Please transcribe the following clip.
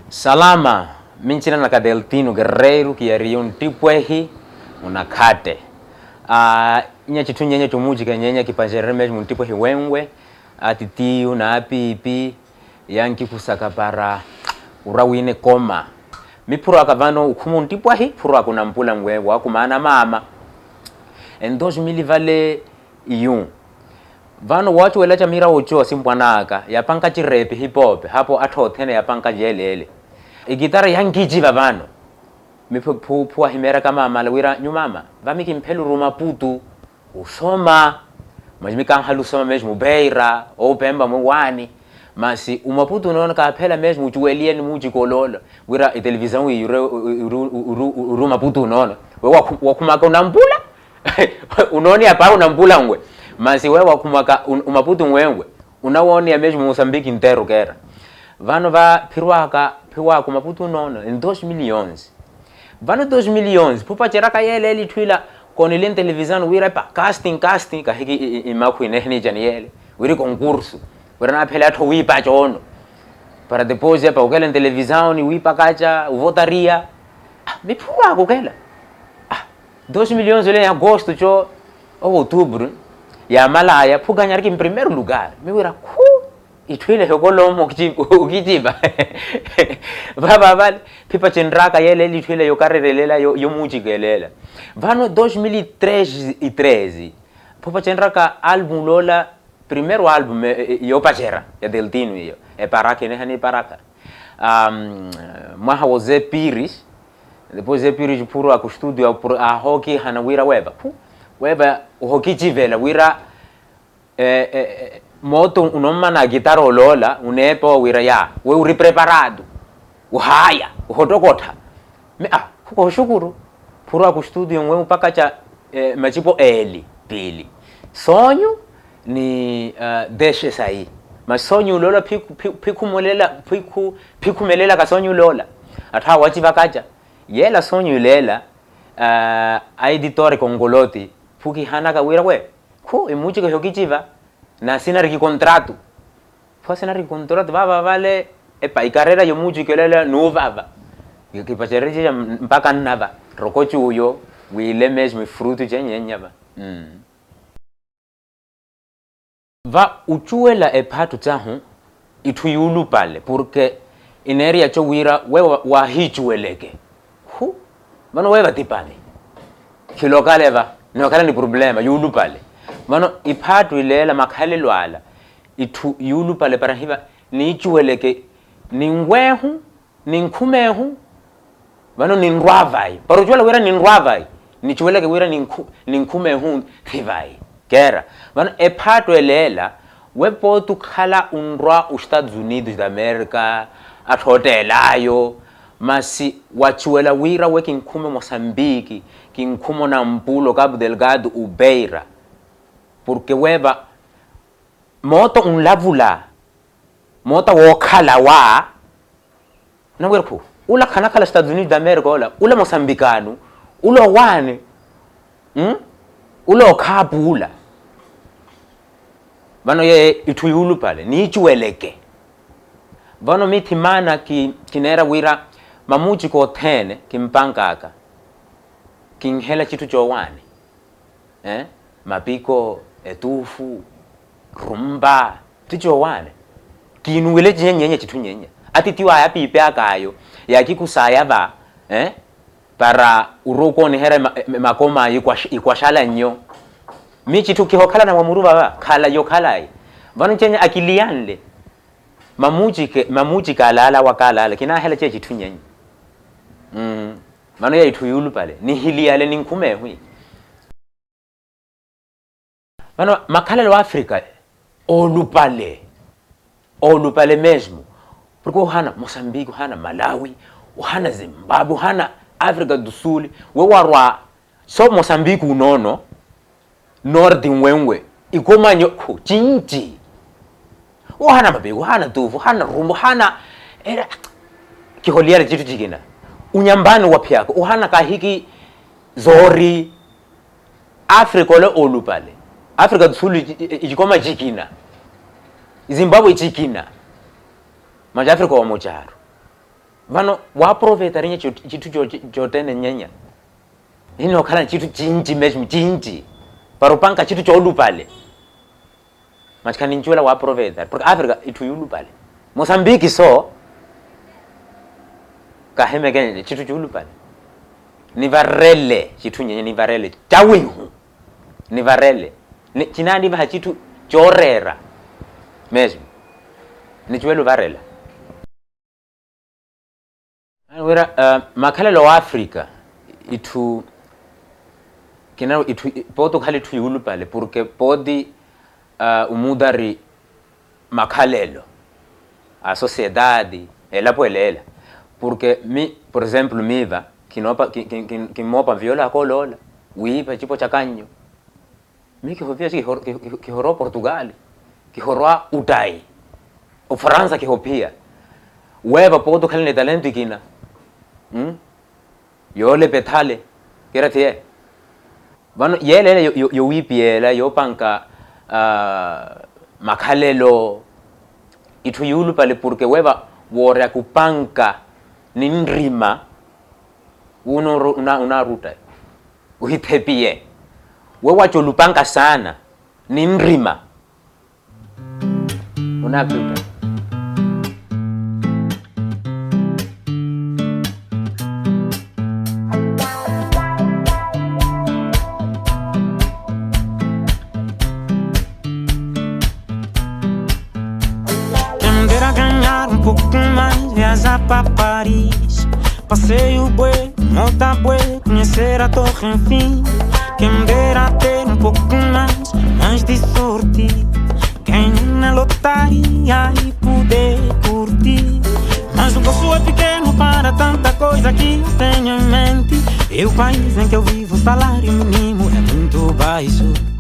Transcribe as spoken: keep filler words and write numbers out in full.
Salama. Mincina naka deltino guerreiro kiyariye onttipo ehi. Onakhatte. Inya citthu nyenya comucika nyenya kipancererye mesmo onttipo ehi wenwe. Atitiyu n'apiipi yankikhusaka para orwa wina ekoma. Miphurwaka vano okhuma onttipo ahi phurwaka onampula nwewo wakumaana maama. Eni dos mili vale iyu. Vano woocuwela ca mirawo ocu asimpwan'aka yapanka cireepi hipoope hapo attha othene yapanka yeeleele. Ekitara yankiiciva vano. Miphu phu phu ahimeeraka maamala wira nyu maama vami kimphela oruma putu. Osoma. Masi mikanhala osoma mesmo opeira oupempa mwe waani. Masi omaputu onoono kaaphela mesmo ocuweliye ni muuciki oloola wira etelevisão iyi ori omaputu onoono. Weyo wakhumaka onampula. Onooniya paahi onampula nwe. Masi weyo wakhumaka omaputu nwenwe. Onawooneya mesmo mosambiki nteru keera. Vano vaphirwaka phiwaka omaputu onoono eni dos mil e onze. Vano dos mil e onze phupaceryaka yeeleele itthu ila. Kooneliye ntelevisão wira epa casting casting kahiki imakhu inehi niicani yeele wira ekonkursu wira naaphele atthu owiipaca ono. Para depois epa okela ntelevisão ni wiipakaca ovotariya. Miphurwaka okela. Dos mil e onze ole ni agosto co owo outubro. Yaamalaya phukanyariki mprimeiro lugar miwira khu. Itthu ile ehokolomo okiciva. Vavavale phipacenryaka yeeleele itthu ile yokarerelela yomuucikelela. Vano dos mil e treze e treze phupacenryaka album loola primeiro album yoopacerya ya deltino iyo eparakha eneha niiparakha. Mwaha wa ozepirish. Depois epirish phurwaka ostudio aahookiihana wira weeva khu weeva ohokicivela wira mooto onommana akitara oloola oneepa owira ya wewe ori preparado. Ohaya ohottokottha. Khukoxukuru. Phurwaka ostudio nwewe opakaca macipo eeli piili. Soonyu ni deshe sayi. Masi soonyu oloola phikhumelelaka soonyu oloola. Atthu awo acivakaca yeela soonyu ileela. Aeditore konkolotti phukihanaka wira we khu emuuciko ehokiciva. Nasinariki kontratu. Phu asinariki kontratu vavavale epa ikarera yomuuciko elela nuuvava. Kipacererye ceca mpaka nnava roko cuuyo wile mesmo efrutu cenyenyava. Va ocuwela ephaattu cahu itthu yuulupale porke ineereya co wira weyo waahiicuweleke. Khu vano weyo vatipani. Khilookale va nookhala ni problema yuulupale. Vano iphaattu ileela makhalelo ala itthu yuulupale para hiva niicuweleke ninwehu ninkhumehu. Vano ninrwa vayi para ocuwela wira ninrwa vayi nicuweleke wira ninkhumehu. Thi vayi keera. Vano ephaattu eleela we pooti okhala onrwa ostados unidos d'america atthu ootteel'ayo. Masi wacuwela wira we kinkhume mosambiki kinkhume onampulo capo delgado opeira. Porke weeva mooto onlavula mooto wookhala wa nawira khu ula khanakhala estados unidos d'america ola ula mosambikano ula owaani ula okhaapuula. Vano yeye itthu yuulupale niicuweleke. Vano mithi maana kineera wira mamuuciko othene kimpankaaka kinhela citthu coowaani. Mapiko etuufu rumba ti coowaani. Kiinuwile cinyenyeenya citthu nyenya atitiw'aya apiipi ak'ayo yaakikus'aya va para orwa okooniherya makom'ayo ikwaxala nnyo. Mi citthu kihookhalana mwa muru vava khala yokhalayi. Vano ncenya akiliyanle mamuucike alaala awo akaalaala kinaahela ceya citthu nyenya. Vano yeyo itthu yuulupale nihiliyale ninkhumeehwi. Vano makhalelo a afrika oolupale oolupale mesmo. Porke ohana mosambiki ohana malawi ohana zimbabwe ohana afrika do sul. We warwa so mosambiki unoono norte nwenwe ikomanyo khu cinci. Ohana mapiko ohana tuufu ohana rumbo ohana era kiholiyale citthu cikina. Unyambani waphiyaka ohana kahiki zoori. Afrika ole oolupale, afrika do sul icikoma cikina, zimbabwe icikina, manja afrika wa mucaru. Vano waaproveitarinya citthu cottene nyenya. Ninookhala ni citthu cinci mesmo cinci para opanka citthu coolupale. Masi khaninciwela waaproveitari porke afrika itthu yuulupale. Mosambiki so kahemekenya citthu cuulupale. Nivarele citthu nyenya nivarele cawihu. Nivarele. Cinaanivaha citthu cooreera. Mesmo niciwela ovarela. Wira makhalelo wa afrika itthu kina itthu pooti okhala itthu yuulupale porke pooti omudari makhalelo a sosietati elapo eleela. Porke mi por exemplo miiva kinmoopa viola akooloola wiipa ecipo ca kannyo. Mi kihopiya kihorowa oportugali, kihorowa ottayi, ofaransa kihophiya. Weepa pooti okhala ni talento ikina yoolepa ethale. Kira thiye vano yeela ela yowiipiya ela yoopanka makhalelo itthu yuulupale porke weepa wooreya kupanka ni nrima. Wu unaarutta ohithepiye we waca olupanka saana ni nrima. Onaapita Kendera ganhar un poku mais viaja pa paris. Paseiu bue, mota bue, conhecer a torre enfim. Kendera ter un poku mais mais de sorte. Ganha na lotaria e poder curtir. Mas o bolso é pequeno para tanta coisa que eu tenho em mente. E o país em que eu vivo o salário mínimo é muito baixo.